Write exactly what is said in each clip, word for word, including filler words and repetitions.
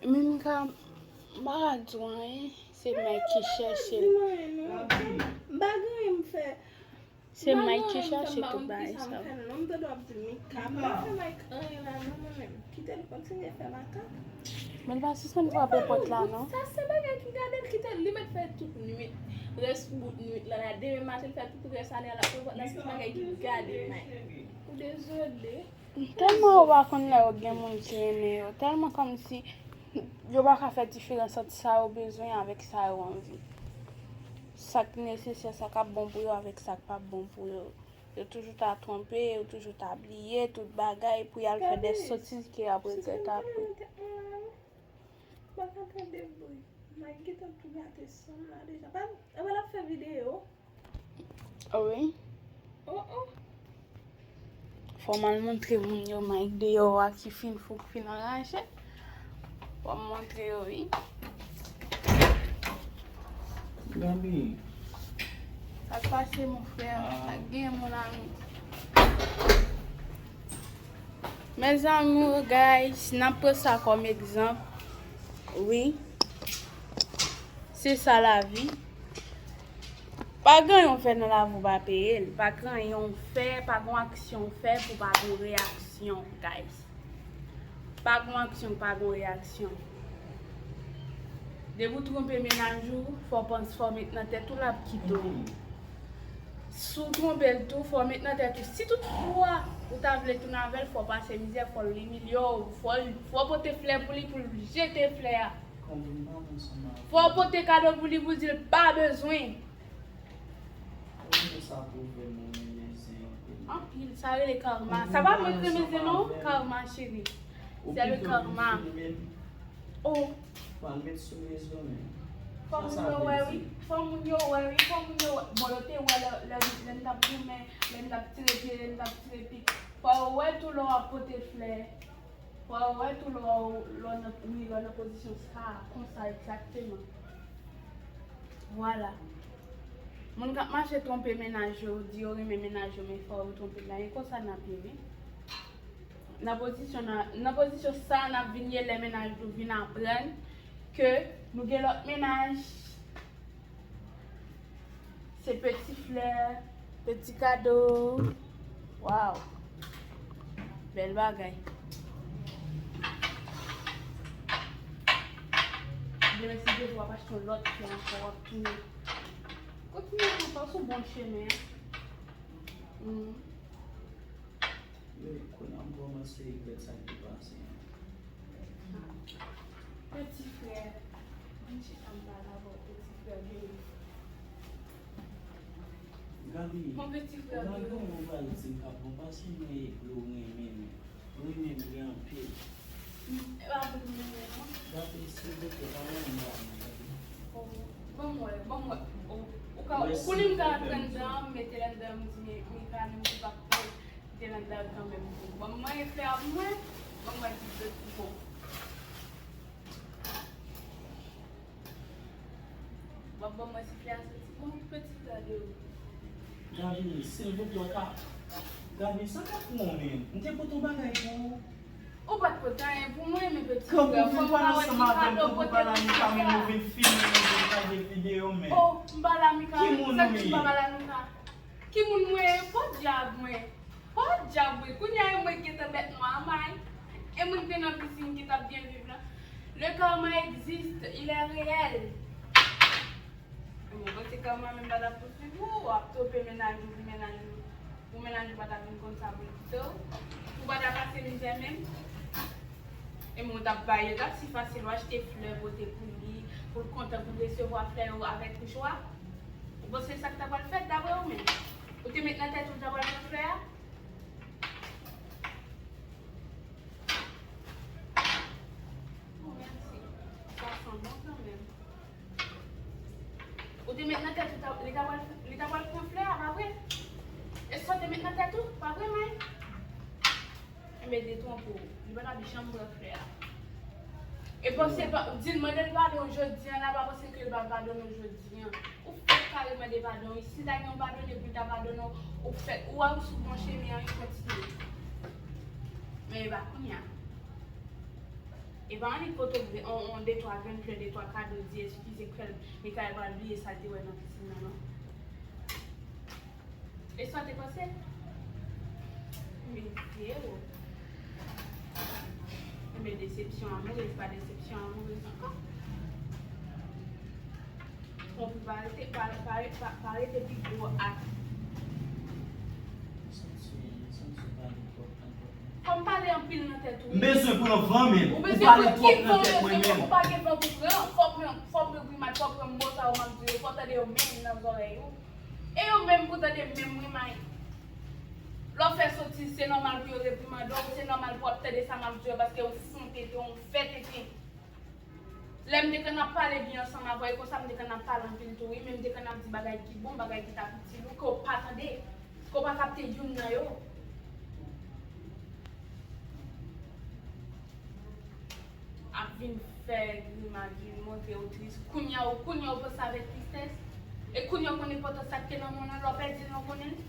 Mika, m pa ka di w anyen, se Mike ki chèche l. M pa gen anyen m fè. Se Mike ki chèche tout bagay sa yo. Non, m tande w ap di Mika. M pa fè Mike anyen la non, mwen menm. Kite l kontinye fè makak. Men l pa sispann frape pòt la non. Sa se bagay ki gade l, kite l, li mèt fè tout nwit. Rès bout nwit lan la, demen maten l fè tout rès ane a l ap frape pòt la, se bagay ki gade Mike. Ou dezole. Tèlman yo pa konn lè yo gen moun ki renmen yo, tèlman kòmsi yo pa ka fè diferans ant sa yo bezwen avèk sa yo anvi. Sa k nesesè, sa k ap bon pou yo avèk sa k p ap bon pou yo. Yo toujou ta twonpe, yo toujou ta bliye tout bagay pou y al fè de sotiz ke y ap regrèt apre. Mwen pa ka tande bri. Mike gentan tou gate san m la deja. Pa, epa l ap fè videyo. Wi. Oh, oh. Fò m al montre moun yo Mike deyò a ki fin fou, ki fin anraje. Fò m montre yo, wi. Gaby. Sa k pase, mon frè? Sa k gen, mon ami? Mes amours, guys, n ap pran sa kòm egzanp. Wi. Se sa lavi. Pa gen anyen w fè nan lavi w pa peye l. Pa gen anyen w fè, pa gen aksyon w fè pou pa gen reyaksyon, guys. Pa gen aksyon, pa gen reyaksyon. Depi w twonpe mennaj ou, fò w panse, fò w met nan tèt ou l ap kite w. Si w twonpe l tou, fò w met nan tèt ou. Si tout fwa ou ta vle tounen avè l, fò w pase mizè, fò l imilye w, fò l, fò w pote flè pou li, pou l jete flè a. Fò w pote kado pou li, pou l di l pa bezwen. Anpil, sa rele karma. Sa pa mwen k renmen zen non, karma cheri. Se le karma. Oh. Fò moun yo wè wi, fò moun yo wè wi, fò moun yo wè. Bon, yo te wè lè, lè, lè m t ap goumen, lè m t ap tire pye, lè m t ap tire pik. Fò yo wè tou lè w ap pote flè. Fò yo wè tou lè w, lè w nan, wi, lè w nan pozisyon sa, konsa egzakteman. Vwala. Moun k ap mache twonpe mennaj yo, di yo renmen mennaj yo, men fò yo twonpe l la, e konsa n ap ye wi. Nan pozisyon, nan, nan pozisyon sa, n ap vin ye lè mennaj nou vin aprann ke nou gen lòt mennaj. Se peti flè, peti kado. Waw. Bèl bagay. Demen si Dye vle w ap achte yon lòt flè ankò, w ap tounen. Kontinye konsa, w sou bon chemen an. Hmm. Wi, kounye a m kòmanse regrèt sa k te pase an. Peti frè, vin chita m pale avè w, peti frè Gaby. Gaby, ou pa gen yon valiz m ka pran, paske mwen e dlo renmen, men renmen m gen anpil. E pa pou m renmen non. Gaby, silvouplè, pa renmen m la non, Gaby. Oh, ban m wè, ban m wè. Oh, ou ka, ou konnen m ka pran dan, m mete l anndan, m di, men, men, ka menm, ou pa pran. Te nan dal kanmenm tou. Ban m manyen flè a pou mwen. Ban m wè si flè ti bon. Ban, ban m wè si flè a santi bon, peti flè de ou. Gaby, silvouplè, w ka. Gaby, sa k ap pran w menm? M te pote yon bagay pou ou. Ou pa t pote anyen pou mwen, men peti flè. Kanpe w vin pale ansanm avè m, kanpe w pale a Mika, men nou vin filme, nou vin kraze videyo, men. Oh, m pale a Mika, sa k di m pa pale a Mika? Ki moun mwen ye? Podyab mwen. Podyab mwen. Kounye a e mwen ki gentan bèt nwa a may. E mwen ki te nan pisin ki t ap byen viv lan. Le karma existe, il est réel. Mwen panse karma menm pa t ap pouswiv ou, w ap twonpe mennaj ou pou mennaj ou, pou mennaj ou pa ta vin konn sa pou l kite w, pou w pa ta pase mizè menm. E mwen t ap bay yo, t ap si fasil, w achte flè pote pou li, pou l kontan, pou l resevwa flè yo avèk jwa. Ou panse sa k ta pral fèt daprè ou menm? Ou te met nan tèt ou l ta pral pran flè a? Oh, mèsi. Sa san bon kanmenm. Ou te met nan tèt ou ta, li ta pral, li ta pral pran flè a, pa vre? E sa w te met nan tèt ou, pa vre, May? Enben, detwonpe w. Li pa t ap janm pran flè a. E panse pa, di l mande l padon jodi a, la pa panse ke l pa padone w jodi a. Ou fèk kare mande padon wi. Si l ta gen yon padone pou l ta padone w, ou fèk, ou wè ou sou bon chemen an, wi, kontinye. Men e pa kounye a. E pa annik pote on, on, de twa grenn flè, de twa kado, di eskize, kwè Mikael pral bliye sa l te wè nan pisin nan, non. E sa w te panse? Mesye o. Enben, desepsyon amourez pa desepsyon amourez ankò. Konpli pa rete, pa, pa, pa, pa rete pi gwo ak. Santi, santi pa li twòp ankò. Fò m pale anpil nan tèt ou, wi. M bezwen pou l anvan, men. Ou bezwen pou l ki van, ou pa gen van pou pran. Fò pran, fò pran grimad, fò pran mo sa yo m ap di yo, fò tande yo menm nan zòrèy ou. E yo menm pou tande menm, wi, may. Lè w fè sotiz, se nòmal pou yo reprimande w, se nòmal pou w ap tande sa m ap di yo, paske ou fon tete, ou fè tete. Lè m te konn ap pale byen ansanm avè w, e konsa m te konn ap pale anpil tou, wi, men m te konn ap di bagay ki bon, bagay ki t ap itil ou, ke w pa tande, ke w pa kapte youn nan yo. Ap vin fè grimad, vin montre w tris. Kounye a, w, kounye a, w panse avèk tristès. E kounye a, w konn enpòtans sa k te nan men w lan, lè w pèdi l, w konnen l?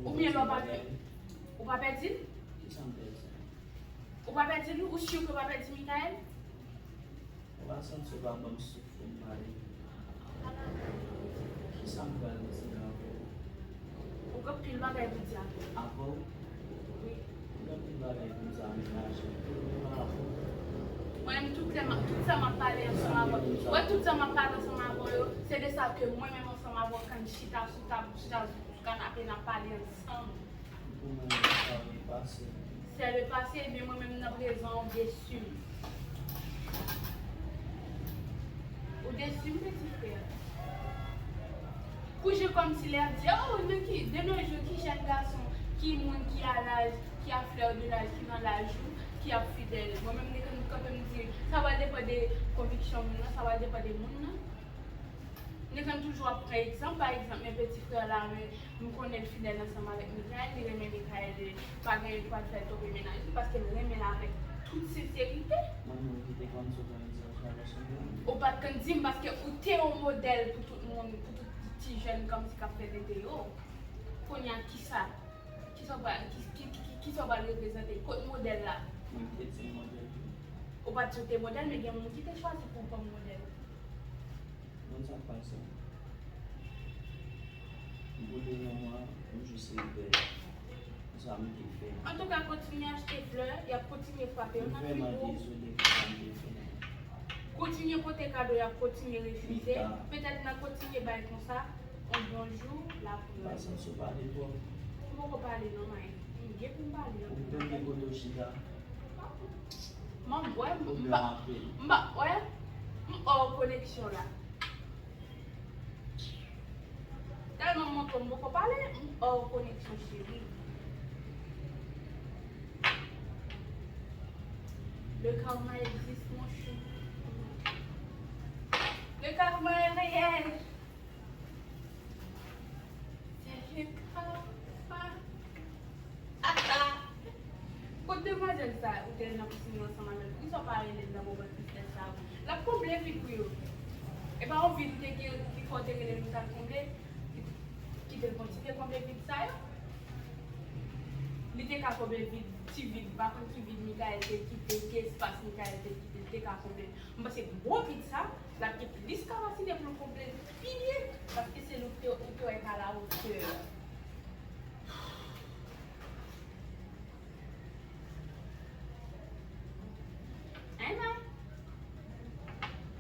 Oubyen lè w pa pèdi, ou pa pèdi l? Kisa m pèdi? Ou pa pèdi l? Ou si ke w pa pèdi Mikael? Ou pa santi w pa ban m souf pou m pale? Kisa m pral di la avè w? Ou gen anpil bagay pou di avè m. Avè w? Wi. Ou gen anpil bagay pou m di a, men lajan. Mwen menm, tout lè m ap, tout sa m ap pale ansanm avè w. Wè, tout sa m ap pale ansanm avè w yo, se de sa ke mwen menm ansanm avè w, kan n chita sou tab, chita sou kanape, n ap pale ansanm. Pou mwen, sa yo pase. C'est le passé, ebyen mwen menm nan prezan, ou desi m. Ou desi m, peti frè. Kou je kòmsi lè ap di, oh, de ki, de nos jours, ki jèn gason, ki moun ki a laj, ki a fleur de laj, ki nan laj ou, ki ap fidèl. Mwen menm, m te konn kanpe, m di, sa va depann de konviksyon moun nan, sa va depann de moun nan. M te konn toujou ap pran egzanp, pa egzanp, men peti frè la, men m konnen l fidèl ansanm avèk Mikael, li renmen Mikael, li pa gen anyen ki pral fè l twonpe mennaj li, paske l renmen l avèk tout senserite. Mwen menm ki te konn sot an egzanp sa, paske ou pa t konn di m, paske ou te yon modèl pou tout moun, pou tout ti jèn kòmsi k ap fè tete yo. Kounye a, kisa? Kisa w pral, ki, ki, ki, ki, kisa w pral reprezante? Kot modèl la? Mwen te di m modèl. Ou pa t di w te modèl, men gen moun ki te chwazi pou w kòm modèl. Konn sa k pase? M boule yon mwa, m jis regrèt sa m te fè. Antouka, kontinye achte flè, y ap kontinye frape yo nan figi w. M vrèman dezole pou sa m te fè. Kontinye pote kado, y ap kontinye refize. Petèt n a kontinye bay konsa, yon bon jou, l ap pran. M pa santi w pale twòp. M poko pale non, may. M gen pou m pale. Ou tande kote w chita? Mwen, wè, m pa, m pa, wè, m hors connexion la. Tèlman m montre w m poko pale, m hors connexion, cheri. Le karma existe, mon chou. Le karma est réel. C'est le karma. Kot demwazèl sa ou te nan pisin nan ansanm avè l? Poukisa w pa rele l nan moman tristès sa a? L ap konble vid ou yo. E pa yon vid ou te gen ki fè w te rele l ou t al konble, ki, ki te kontinye konble vid sa yo? Li te ka konble vid, ti vid, m pa konn ki vid Mikael te kite, ki espas Mikael te kite, li te ka konble. M panse gwo vid sa, l ap gen plis kapasite pou l konble l pi byen, paske se li ou te, ou te wè k à la hauteur. Hein, Mike?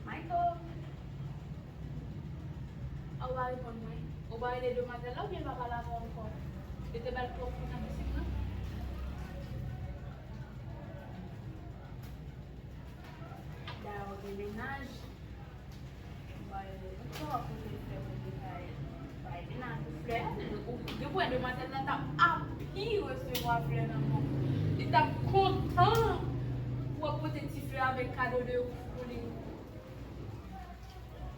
Michael? A, ou pa reponn mwen. Ou pa rele demwazèl la oubyen l pa pale avè w ankò? Yo te ba l twòp kou nan pisin nan? Dayè, ou gen mennaj. Ou pa rele l ankò, kote l fè pou Mikael? Bay mennaj ou flè, ou gen pou wè demwazèl la t ap api resevwa flè nan men w. Li t ap kontan pou w ap pote ti flè avèk kado de ouf pou li.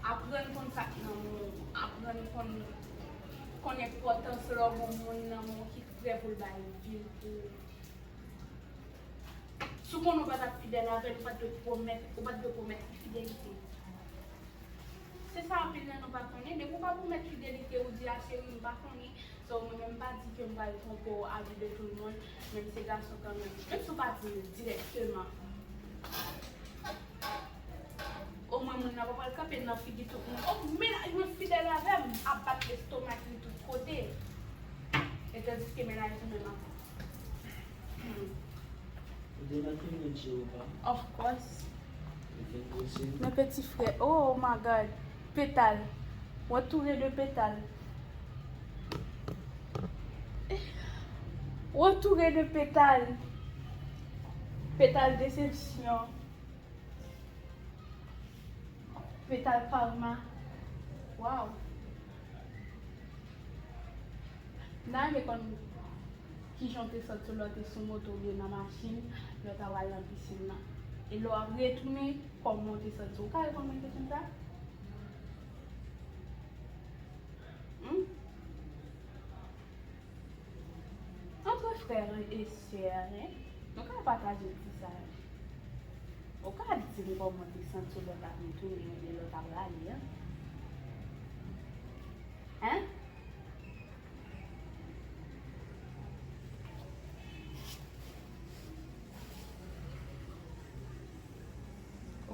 Aprann konn sa k nan men w, aprann konn, konn enpòtans lè w gen yon moun nan men w ki prè pou l bay vi l pou ou. Si w konnen w pa t ap fidèl avè l, ou pa t dwe pwomèt, ou pa t dwe pwomèt li fidelite. Se sa anpil nan nou pa konnen. Depi w pa pwomèt fidelite, ou di, a cheri, m pa konnen. So, mwen menm m pa di ke m pral twonpe w à vue de tout le monde, men m se gason kanmenm. Menm si w pa di m dirèkteman, Omwen moun nan pa pral kanpe nan figi tout moun. O, mennaj mwen fidèl avè m, ap bat lestomak li tout kote. E tandiske mennaj li menm ap Hmm. Ou te nan kibrit Jewova? Of course. Ou te poze? Men peti frè, oh my God. Petal. Ou antoure de petal. Ou antoure de petal. Petal desepsyon. Petal karma. Waw. M ta renmen konn kijan w te santi w lè w te sou moto oubyen nan machin, lè w ta pral nan pisin nan. E lè w ap retounen, kòman w te santi w? Ou ka reponn mwen kesyon sa? Hmm? Antre frè e sè, en, nou ka pataje ti sa yo. Ou ka di m kòman w te santi w lè w t ap retounen oubyen lè w t ap rale an? En?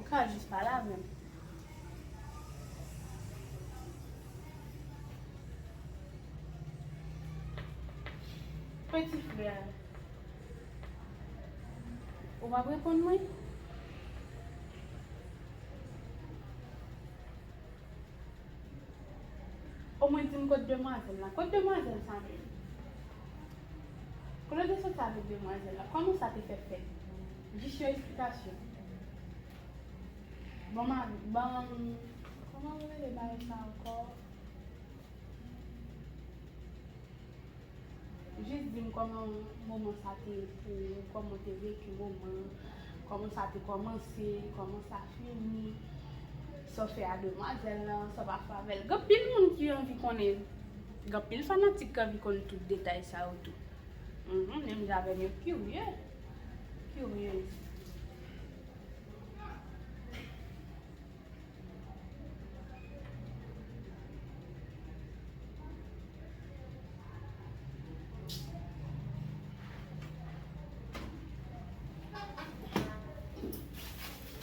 Ou ka jis pale avè m. Peti frè, ou p ap reponn mwen? Omwen di m kot demwazèl la. Kot demwazèl sa menm? Kote w te soti avèk demwazèl la? Kòman sa te fè fèt? Jis yon esplikasyon. Ban m, ban m, kòman yo rele bagay sa ankò? Jis di m kòman moman sa te ye pou ou, kòman w te veki moman, kòman sa te kòmanse, kòman sa fini, sa w fè a demwazèl lan, sa w pa fè avè l. Gen anpil moun ki anvi konnen, gen anpil fanatik ki anvi konn tout detay sa yo tou. Mhm, menm jan avè m, yo kirye, kiryez.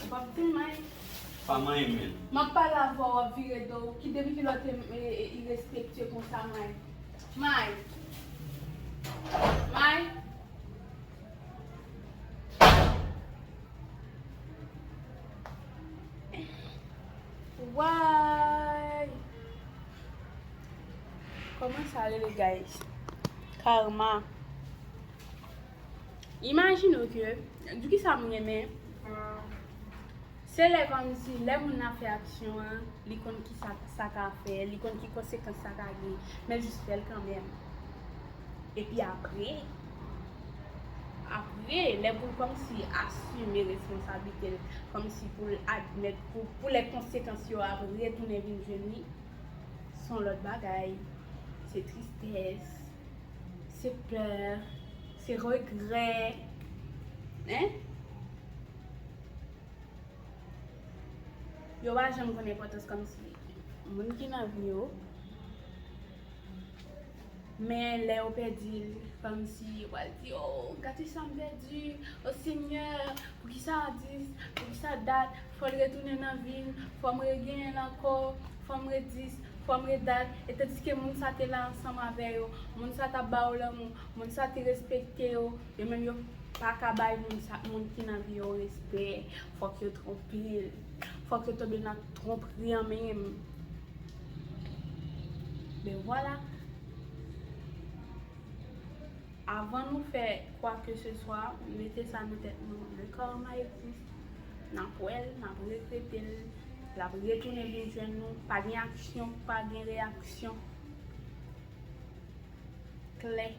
Ou p ap di m anyen? Pa manyen m menm. M ap pale avè w, w ap vire do. Ki depi kilè w te, e, e, irespektye konsa, May? May. May. Way! Kòman sa rele, guys? Karma. Imajine w ke, di kisa m renmen? Se lè kòmsi, lè moun nan fè aksyon an, li konn kisa sa ka fè, li konn ki konsekans sa ka gen, men jis fè l kanmenm. Epi apre, apre, lè pou l kòmsi asime responsablite l, kòmsi pou l admèt, pou, pou lè konsekans yo ap retounen vin jwenn li, se yon lòt bagay. Se tristès, se pè, se regrè. Hein? Yo pa janm konn enpòtans kòmsi moun ki nan vi yo. Men lè yo pèdi l, kòmsi yo pral di, "Oh, gade sa m pèdi. Oh Senyè, poukisa dis, poukisa dat? Fò l retounen nan vi m, fò m regenyen l ankò, fò m redis, fò m redat." E tandiske moun sa te la ansanm avè yo, moun sa t ap ba yo lanmou, moun sa te respekte yo, yo menm yo pa ka bay moun sa, moun ki nan vi yo respè. Fòk yo twonpe l. Fòk yo tonbe nan twonpri an menm. Ben vwala. Avan nou fè kwa ke se swa, mete sa nan tèt nou, le karma existe. N ap wè l, n ap regrete l, l ap retounen vin jwenn nou. Pa gen aksyon, pa gen reyaksyon. Klè.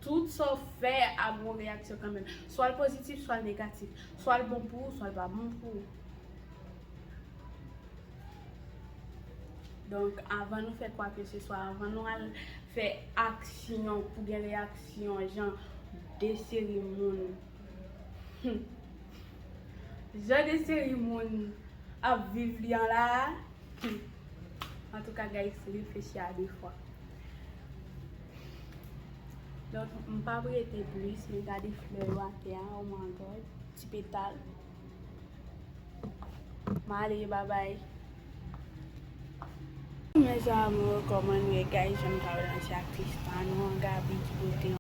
Tout sa w fè ap gen yon reyaksyon kanmenm. Swa l pozitif, swa l negatif. Swa l bon pou ou, swa l pa bon pou ou. Donk, avan nou fè kwa ke se swa, avan nou al fè aksyon pou gen reyaksyon, jan de seri moun, jan de seri moun ap viv li an la a, antouka, guys, reflechi a de fwa. Donk, m p ap rete plis, men gade flè yo atè a, oh my God, ti petal. Allez, bye bye. Mes amours, kòman nou ye, guys? Jan nou ka wè la, se aktris pa nou an, Gaby, ki pote